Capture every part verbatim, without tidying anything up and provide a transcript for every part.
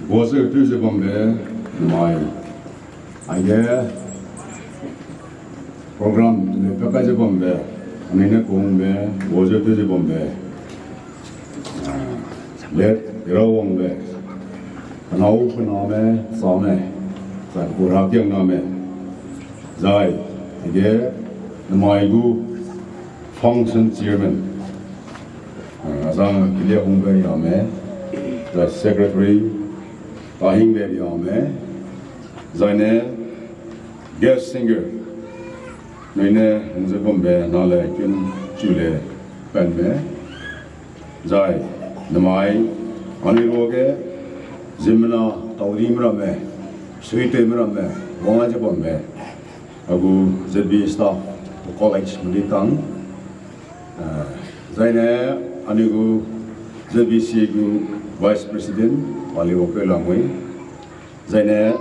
Guazeu teu ze bambe, mai. Aige program ne pe kai ze bambe, anui ne kungbe, guazeu teu ze bambe. Ah, let, rau wangbe. Penau pename, same. Zai kura kiang name. Zai, aige, namai gu function chairman. Ah, azang kilia hungbe yame. Zai secretary, tahingbe yame. Zai ne guest singer. Nui ne hung ze bambe nale kin chule penme. Zai, namai, anui ruage, ziemmena, taudime ramme, suitewme ramme, wang ze bambe. Agu Z B staff, college mudi tang. Ah, zaine anui gu Z B C gu Vice President, Paliwangkeu Lamui. Zaine,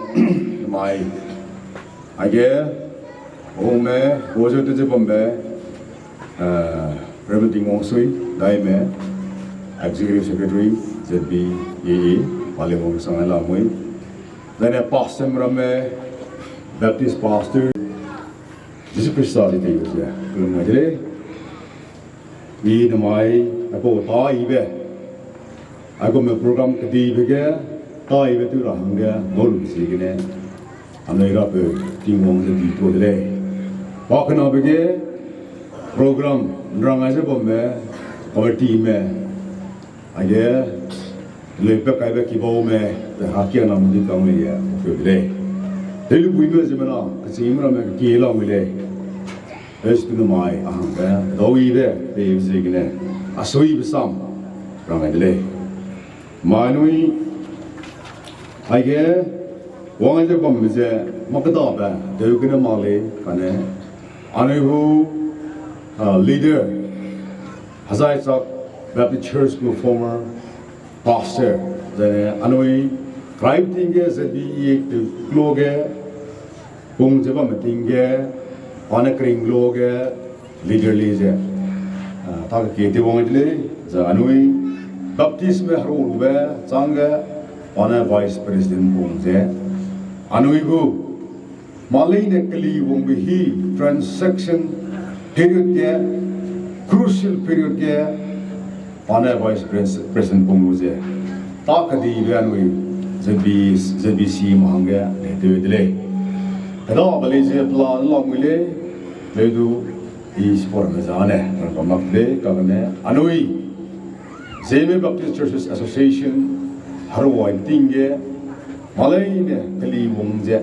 mai, aige, home, guazeu teu ze bambe, ah, Reverend Tingwang Sui, daime, Executive Secretary, Z B E E, Paliwangkeu Sangai Lamui. Zaine pastor ramme, Baptist pastor, Jisu Khrista zi tei ze, kelum ngai de lei. I namai, aipau taibe. Aigumme program kedibe ge, taibe tew ra hangge, ngau lu ziegene. Anui rapeu, Tingwang ze di tuâ de lei. Pakenabe ge, program, nrang ai ze bamme, committeeme, aige, leupat kaibe kibaume, ze hakianame di kang lei ye, peu de lei. Teilubuime ziemmena, kechîngme ramme kekie lamui lei. Estu namai a hangbe, dawibe, peibe ziegene, a suibe sam, rang ai de lei. Mai nui, aige, wang ai ze bambe ze, mâ kedabe, deu gene mak lei, kane, anui gu, ah, leader, Hazaichak Baptist Church gu former pastor, zene anui, rai ting ge, Z B E teu klo ge, pung ze bamme ting ge, pa ne kering lo ge, leader lei ze, ah, ta kekie tewwang de lei, ze anui, Baptistme herurube, changge, pa ne vice president pung ze, anui gu, mâ leine keli wangbe hi transition period ge, crucial period ge, pa ne vice pres-, president pung lu ze. Ta kedibe anui Z B, Z B C me hangge le tew de lei. Kedabe lei ze plan lamui lei, leu du i support me zane, rangkam mak lei, kagene anui Zeme Baptist Churches Association, herua ting ge, mâ leine keli wang ze,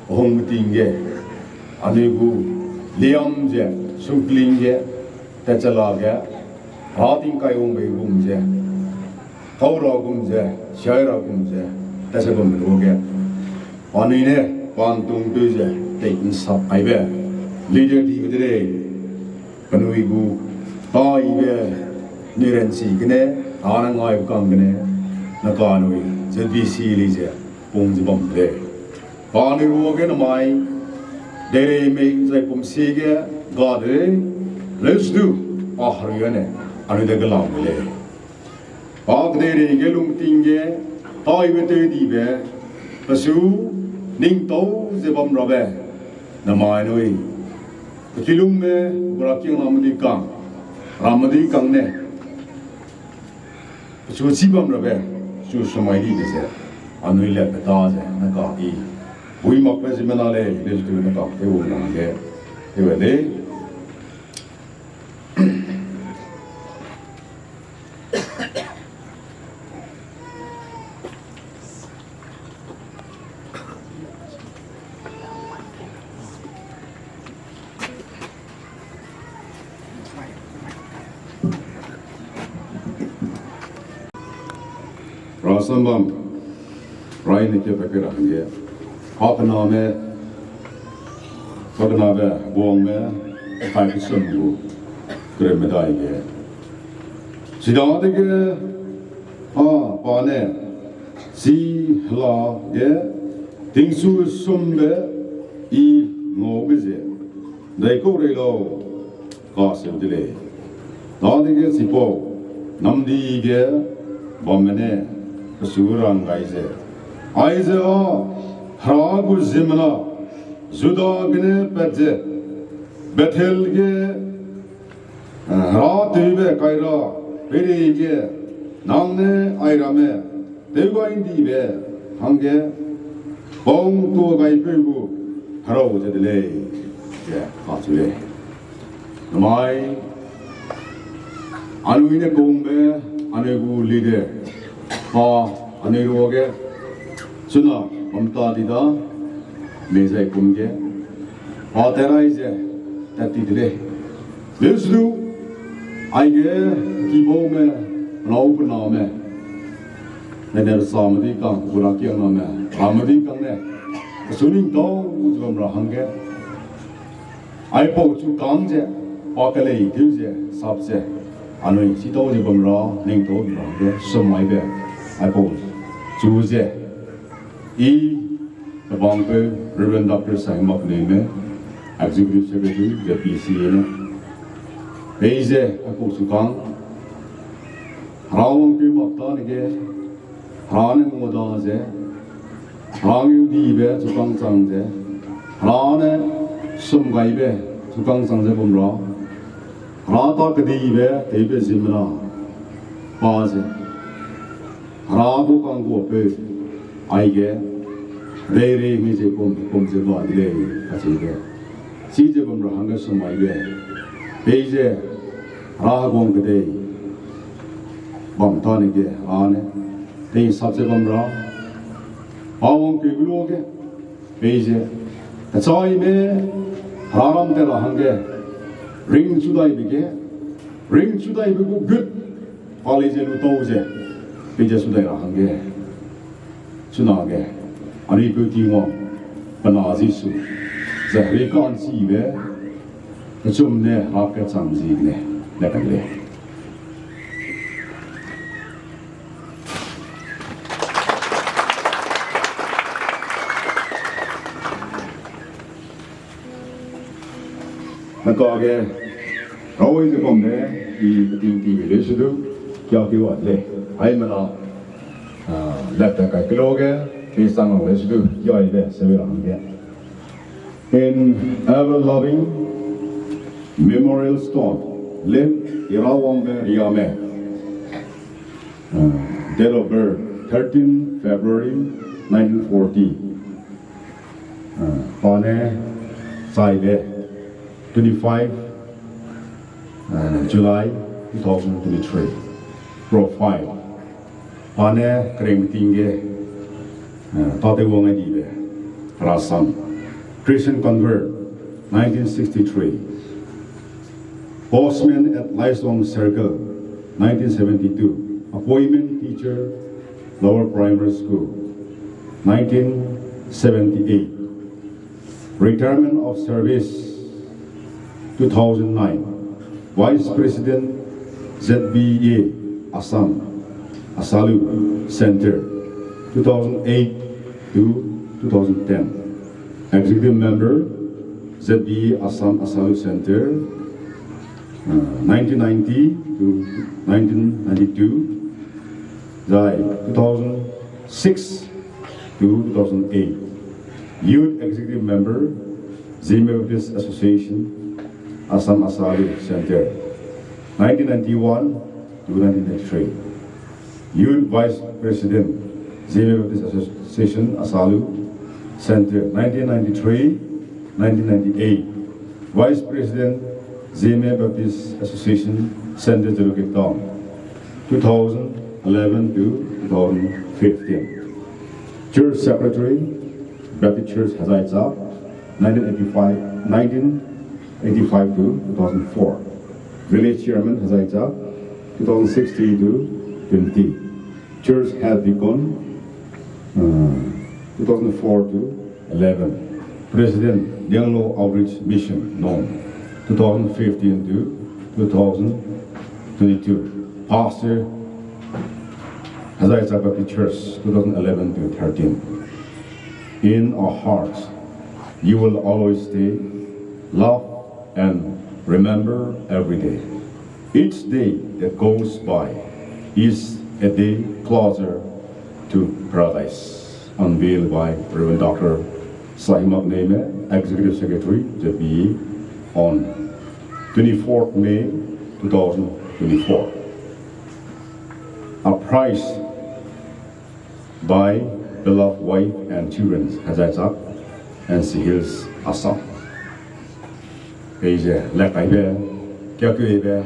hung ting ge, anui gu liam ze, sungkling ge, tatchala ge, ra tingkai wangbe gum ze, kau ra gum ze, siai ra gum ze, tatse bambe luage, anui ne, pantung teu ze, tei nsap aibe, leader dibe de lei, penui gu, taibe, ni ranchi gene, tane ngai kang gene, na kanui, Z B C lei ze, pung ze bam de lei. Kanui ruage namai, deirei mei zai pum sie ge, ga de lei, leus du, pa herui ne, anui de gelam de lei. Pa kedeirei ge lungting ge, taibe tewdibe, pesu, ningtau ze bam rabe, namai nui, pe kilungme, gura kiangname di kang, ramme di kang ne, pesu chî bam rabe, pesu samai dibe ze, anui le peta ze, na ka i, bui makbe ziemmena lei, leus du na ka, tewwang nang ge, tew de lei. Rasam bam, rai ne ke pa ke ra hangge, pa kename, pa kenabe, buangme, kai kesum gu, kereu medai ge. Chidadege, a, pa ne, chi hela ge, tingchu sumbe, i ngaube ze, daikau rei lau, kaseu de lei. Dadege chipau, namdi ge, bamme ne, Pesu rang gai ze, aize â Hera gu ziemmena Juda gene pat ze Bethel ge, eh, herâtewbe kai ra peireige nang ne airamme tewgai ’ndibe hangge pungtuâ gaipeu gu herau ze de lei, ze kacheu lei. Namai anui ne kungbe, anui gu leader, pa, anui ruage chuna bam ta di da, mei zai kum ge pa tat rai ze tat ti de lei. Leuse du, aige kibaume, lau pename, ne ne same di kang, kura kiangname, rame di kang ne, pesu ning tau ze bam ra hangge, aipau chu kang ze, pa kelei tew ze sap ze, anui chitau ze bam ra, ning tau ze bam ra hangge sum maibe, aipau chu ze, i, pebangpeu Reverend Doctor Saimak Neime, Executive Secretary, Z P C A ne, peize aipau chu kang, Hera wangpeu mak tane ge, Hera ne ngua da ze, Hera ngeu dibe chukâng chang ze, Hera ne sum gaibe chukâng chang ze bam ra, Hera ta kedibe tewbe ziemmena pa ze, Hera gu kangguapeu, aige, reirei mi ze kum, kum ze ba de lei, kacheube. Chize bam ra hangge sum maibe, peize, Hera heguang kedei bam tane ge Hera ne tei sap ze bam ra, pa wangpeu luage, peize, kechaime, Hera ram tat ra hangge, ringchu daibe ge, ringchu daibe gu gut, pa lei ze lu tau ze, peize chu dai ra hangge, chunage, anui peu Tingwang, pe na Jisu, ze herei ka'nchibe, kechum ne Hera kechang ziegene, ne kan lei. Nakage, rawai ze bam ne, i peting ti leuse du, kiakeu a de lei. Aimena, ah, lat ta kai keloa ge, pe sang leuse du, kiaibe, sewe ra hangge. In ever-loving memorial stone, Lin Irawangbe Riame. Uh, date of birth, thirteen February nineteen forty. Uh, pa ne chaibe twenty-five, uh, July two thousand twenty-three. Profile. Pa ne kereng ting ge, uh, tate wang ai dibe. Rasam. Christian convert, nineteen sixty-three. Postman at Laisong Circle, nineteen seventy-two. Appointment teacher, Lower Primary School, nineteen seventy-eight. Retirement of service, two thousand nine. Vice President, Z B A Assam, Asalu Center, two thousand eight to two thousand ten. Executive Member, Z B A Assam Asalu Center, uh, nineteen ninety to nineteen ninety-two, zai two thousand six to two thousand eight. Youth Executive Member, Zeme Baptist Association, Assam Asalu Center, nineteen ninety-one to nineteen ninety-three. Youth Vice President, Zeme Baptist Association, Asalu Center, nineteen ninety-three, nineteen ninety-eight. Vice President, Zeme Baptist Association, Center, Jalukie Town, two thousand eleven to two thousand fifteen. Church Secretary, Baptist Church Hazaichak, nineteen eighty-five, nineteen eighty-five to two thousand four. Village Chairman Hazaichak, two thousand sixteen to twenty. Church Head Deacon, uh, two thousand four to eleven. President, Lianglo Outreach Mission, Nong, two thousand fifteen to two thousand twenty-two. Pastor, Hazaichak Baptist Church, two thousand eleven to thirteen. In our hearts, you will always stay, love and remember every day. Each day that goes by is a day closer to Paradise, unveiled by Reverend Doctor Sahimak Neime, Executive Secretary, Z B E, on twenty-fourth May two thousand twenty-four. A prize by beloved wife and children, Hazaitsak, N C Hills, Assam. Peize, lekaibe, kiakeuibe,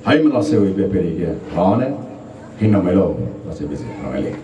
haimena seuibe peireige, Hera ne, hingnamai lau, kacheube ze, rang gai lei.